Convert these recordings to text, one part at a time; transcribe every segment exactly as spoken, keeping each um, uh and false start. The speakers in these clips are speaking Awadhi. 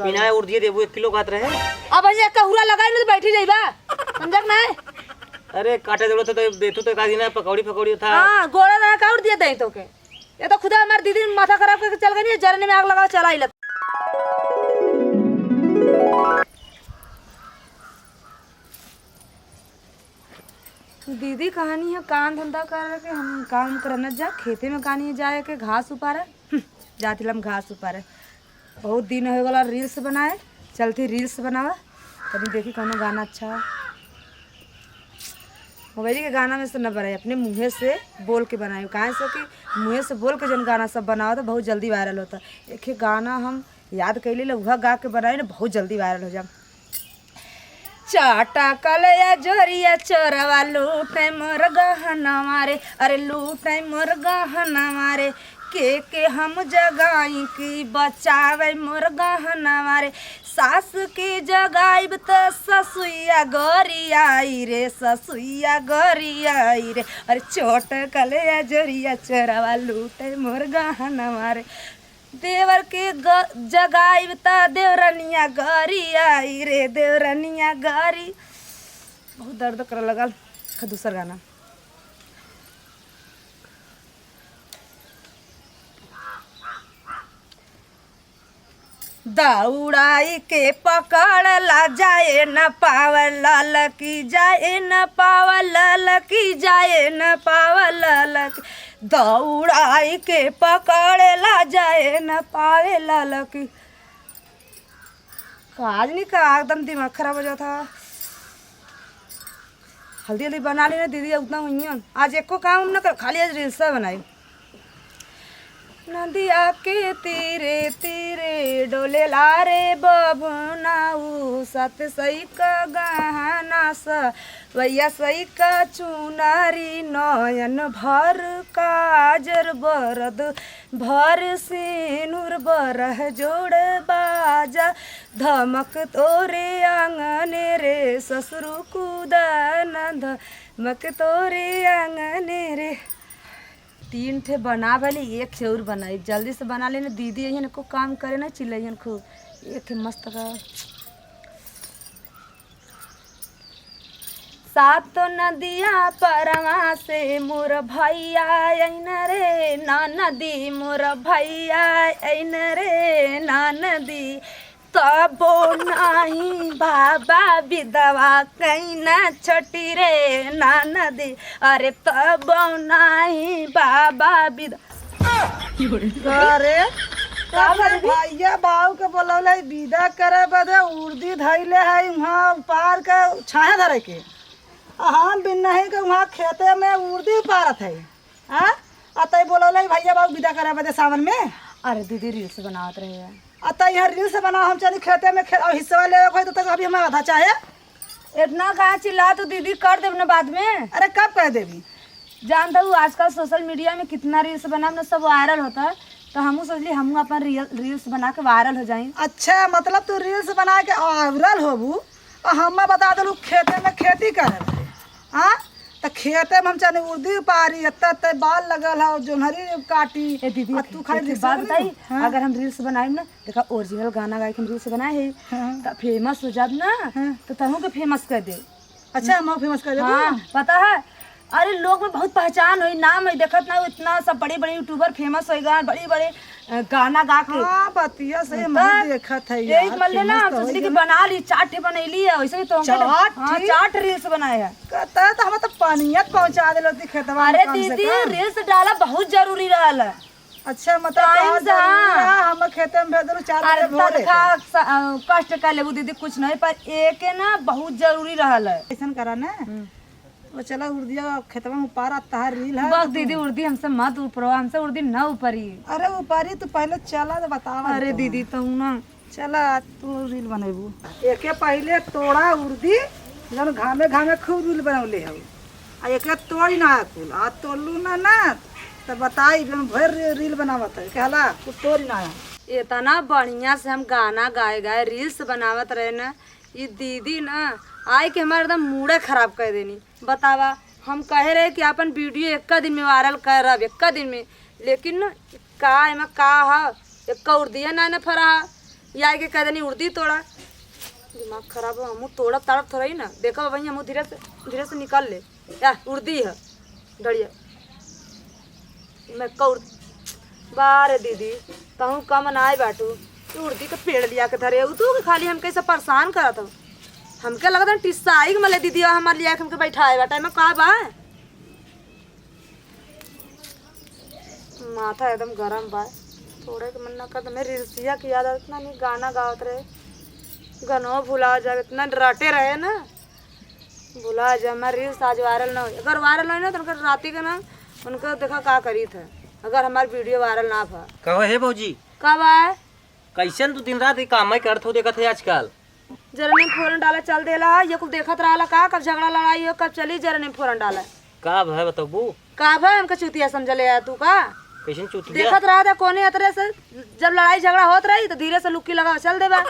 बिना उर्दिये देबू एक किलो कहत रहे। अब भैया कहुरा लगाई ना तो बैठी जाइबा, समझा कि नहीं? अरे काटे जरूरत है तो देतू तो एक आध दिन पकौड़ी फकौड़ी था। हाँ, गोड़ा रहा का उर्दिये दे तो के। ये तो खुदा हमार दीदी माथा खराब करके चल गई, जरने में आग लगा चला इलत। दीदी कहानी है काम धंधा कर के, हम काम करना जा खेते में कहानी जाए के घास उपारे। हम्म, जाती हम घास उपारे। बहुत दिन हो गला reels बनाए, चलती reels बनावा। तनी देखी कौनो गाना अच्छा है। मोबाइल के गाना में से न बनाए, अपने मुँहे से बोल के बनाए। काहे से कि मुँहे से बोल के जौन गाना सब बनावा तो बहुत जल्दी viral होता। एक एक गाना हम याद कैले ला, उहा गा के बनाए ना, बहुत जल्दी viral हो जाए। चाटा कलया जोरिया चोरवा लूटे मोर गहनवा रे, अरे लूटे मोर गहनवा रे। के के हम जगाई की बचावे मोर गहनवा रे। सास के जगाइब त ससुइया गोरियाई रे, ससुइया गोरियाई रे। अरे चोट कलया जोरिया चोरवा लूटे मोर गहनवा रे। देवर के ग-, जगाइब त देवरनिया गोरियाई रे, देवरनिया गोरी। बहुत दर्द करे लगल। खा दूसर गाना। दौड़ाई के पकड़ ला जाए न पावे ललकी, जाए न पावे ललकी, जाए न पावे ललकी। दौड़ाई के पकड़ ला जाए न पावे ललकी। काज नहीं का एकदम दिमाग खराब हो जाता। हल्दी हल्दी बना लेना दीदी, उतना हुई है। आज एको काम हम ना कर, खाली आज reels बनाई। नदिया के तीरे तीरे डोलेला रे बबुना, ऊ सत सई का गहना स, वैया सई का चुनरी, नयन भर काजर बरद भर सेनुर बरह जोड़ बाजा, धमक तोरे आंगन रे ससुरु कूदन, धमक तोरे आंगन रे। तीन ठे बना भले, एक ठे और बनाई, जल्दी से बना लेना दीदी, यही को काम करे ना, चिल्लाइयन खूब। एक ठे मस्त का। सातो नदिया परवा से मोर भैया अइन रे, ना नदी मोर भैया अइन रे, ना नदी। तबो नाही बाबा बिधवा कइना छोटी रे, ना नदी। अरे तबो नाही बाबा बिध- अरे, का अपने भैया बाऊ के बोलौले बिदा करे बदे उर्दी धइले है, वहाँ उपार के छाया धरे के। आ हम बिन नहीं के वहाँ खेते में उर्दी उपारत है। हाँ? आ तई बोलौले भैया बाऊ बिदा करे बदे सावन में। अरे दीदी reels बनावत रहे हैं। आ तई यहाँ reels बनाओ, हम चली खेते में खे-, और हिस्सा ले कोई तो तक अभी हमारा आधा चाहे। इतना कहाँ चिल्ला तू दीदी, कर देब ना बाद में। अरे कब कर देबी? जानत हूँ आजकल social media में कितना reels बना ना सब viral होता है, तो हमहू सोचली हमहू अपन reel, reels बना के viral हो जाई। अच्छा, मतलब तू reels बना के viral होबू, आ हम्मा बता देलू खेते में खेती करे बदे। हाँ, त खेते में हम चली उर्दी पारी, एत्ते एत्ते बाल लगल है, जोन्हरी काटी। ए दीदी, आ तू खाली एक reels बात बनाई? बताई, हाँ। अगर हम reels बनाई ना, देखा original गाना गाए के हम reels बनाए है, हाँ। त famous हो जाब ना, हाँ। त तहूँ के famous कर दे। अच्छा, हम famous कर देबू? हाँ, पता है, अरे लोग में बहुत पहचान होई, नाम है, देखत ना इतना सब बड़े बड़े YouTuber famous हो गए, बड़े बड़े, अ, गाना गा के। हाँ, बतिया सही, त हम देखत है यही यार, मान लेना, famous हम तो सोचली हो कि गए। बना ली, चार ठे बनैली है, वैसे भी तो हमके चार हाँ, ठे? चार ठे reels बनाए हैं। कहता है तो हम तो पानियत पहुँचा देले होती खेतवा में अरे कम से दीदी, कम। Reels डाला बहुत जरूरी रहल है। अच्छा, मतलब time बहुत से, जरूरी हाँ। है, हम खेते में भेज देलू चार अरे बजे भोरे तनखा के। स-, अ, कष्ट कर लेबू दीदी, कुछ नहीं, पर एके ना बहुत जरूरी रहल है। ऐसन करा ना, हम्म। वो चला उर्दिया खेतवा में उपारा, तहार reel है बस तो दीदी, उर्दी हमसे मत उपरो, हमसे उर्दी ना उपरी। अरे उपरी, तू पहले चला तो बतावा अरे तो। दीदी, तू ना। चला, तू reel बनेबू। एके पहले तोड़ा उर्दी, जौन घामे घामे खूब reel बनौले हऊ। आ एके तोड़ी ना कुल, आ तोड़लू ना ना, त बताई, जौन भर reel बनावत है, कहला, कुल तोड़ी ना है। इतना बढ़िया से हम गाना गाए गाए reels बनावत रहे ना, ई दीदी ना आए के हमार एकदम मूडे खराब कर देनी। बतावा, हम कहे रहे कि आपन video एक्का दिन में viral करब, एक्का दिन में, लेकिन ना, का एमा का ह, एक्का उर्दिया ना न फरा ह। या आइके कह देनी उर्दी तोड़ा। दिमाग खराब हो, हमहू तोड़ब ताड़ब थोड़ा ही ना। देखो भाई, हमहू धीरे से, धीरे से निकाल ले। या उर्दी है, डड़िया। मैं कौर, बारे दीदी, तहूँ कम नाय बाटू। तू उर्दी के पेड़ लिया के धरे हो, तू के खाली हमके ऐसे परेशान करत हो। हमके लगत है टिस्सा आई के मले दीदी, और हमार लिया के हमके बैठाए बाटा, एमे का बा? माथा एकदम गरम बा, छोड़े के मन ना करत। मैं रिल्सिया की याद आवत, इतना नीक गाना गावत रहे, गनवा भुला जावे, इतना रटे रहे ना, भुला जाए। हमार रील्स आज वायरल ना होई, अगर वायरल होई ना तो उनकर राती के ना, उनको देखा का करी थे, अगर हमार वीडियो वायरल ना भा। कहो हे भौजी, का बा? कैसन तू दिन रात ये काम ही करत हो, देखत है आजकल? जरने में फोरन डाला चल देला, ये कुल देखत रहला का, कब झगड़ा लड़ाई हो, कब चली जरने में फोरन डाला। का भय बतबू? का भय, हमका चुतिया समझले है तू का? कैसन चुतिया? देखत रहा था कोने अतरे से, जब लड़ाई झगड़ा होत रही तो धीरे से लुक्की लगा चल देबा।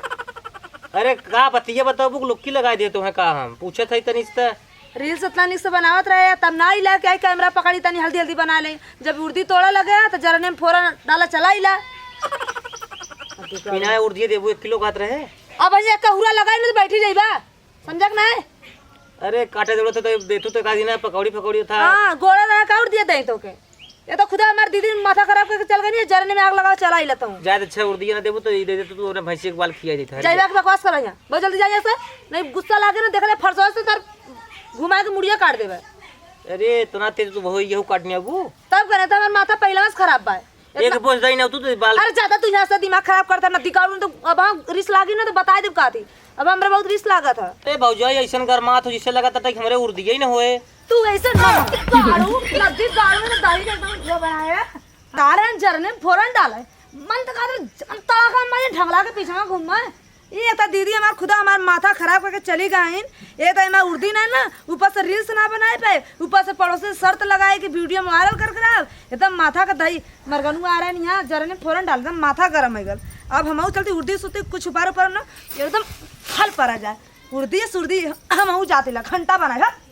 अरे का बतिया बतबू, लुक्की लगाई दे तो है का, हम पूछत है तनी से। रील्स इतना निक से बनावत रहे, तब ना इला के आई कैमरा पकड़ी तनी हल्दी हल्दी बना ले। जब उर्दी तोड़ा लगे तो जरने में फोरन डाला चला इला। बिना उर्दिये देबू एक किलो कहत रहे। अब भैया कहुरा लगाई ना तो बैठी जाइबा, समझा के ना है? अरे काटे जरूरत है तो देतू तो का दिन है, पकौड़ी फकौड़ी था। हाँ, गोड़ा रहा का उर्दिये दे तो के। ये तो खुदा हमार दीदी माथा खराब करके चल गई, जरने में आग लगा चला इला तू। जाए तो अच्छा उर्दिये ना देबू तो ये दे दे तू, तू अपने भैंसी के बाल खिया देता है। जाइबा के बकवास कर यहाँ, बहुत जल्दी जाइए सर, नहीं गुस्सा लागे ना, देख ले फरसों से तर घुमा के मुड़िया काट देबे। अरे इतना तेज तू बहु यहू काटने आगू। तब करे तो हमार माथा पहले से खराब बा। एक इतना बोझ दई ना तू तो बाल। अरे ज्यादा तू यहाँ से दिमाग खराब करता ना, दिकाऊ तो अब हम रिस लागी ना तो बताई देब का थी। अब हमरा बहुत रिस लागत है। ए भौजाई, ऐसन गरमात हो जिससे लगत है कि हमरे उर्दिये ही ना होए। तू ऐसे ना गाड़ू, लद्दी गाड़ू में तो दाढ़ी के एकदम जो बनाए। तारे जरने में फोरन डाले। मन तो कहत रहे, जन तड़ाका मारे ढगला के पीछे में घूमे। ये तो दीदी हमार खुदा हमार माथा खराब करके चली गईन। ये तो हमार उर्दी ना ना, ऊपर से रील्स ना बनाए पाए, ऊपर से पड़ोसी शर्त लगाए कि वीडियो में वायरल कर कराब। एकदम माथा का दही मरगनू आ रहे हैं यहाँ, जरने में फोरन डाल, एकदम माथा गरम हो गल। अब हमहू चलती उर्दी सुर्दी कुछ ऊपर ऊपर ना, एकदम हल परा जाए। उर्दी सुर्दी हमहू जाते ला, घंटा बनाए, हट।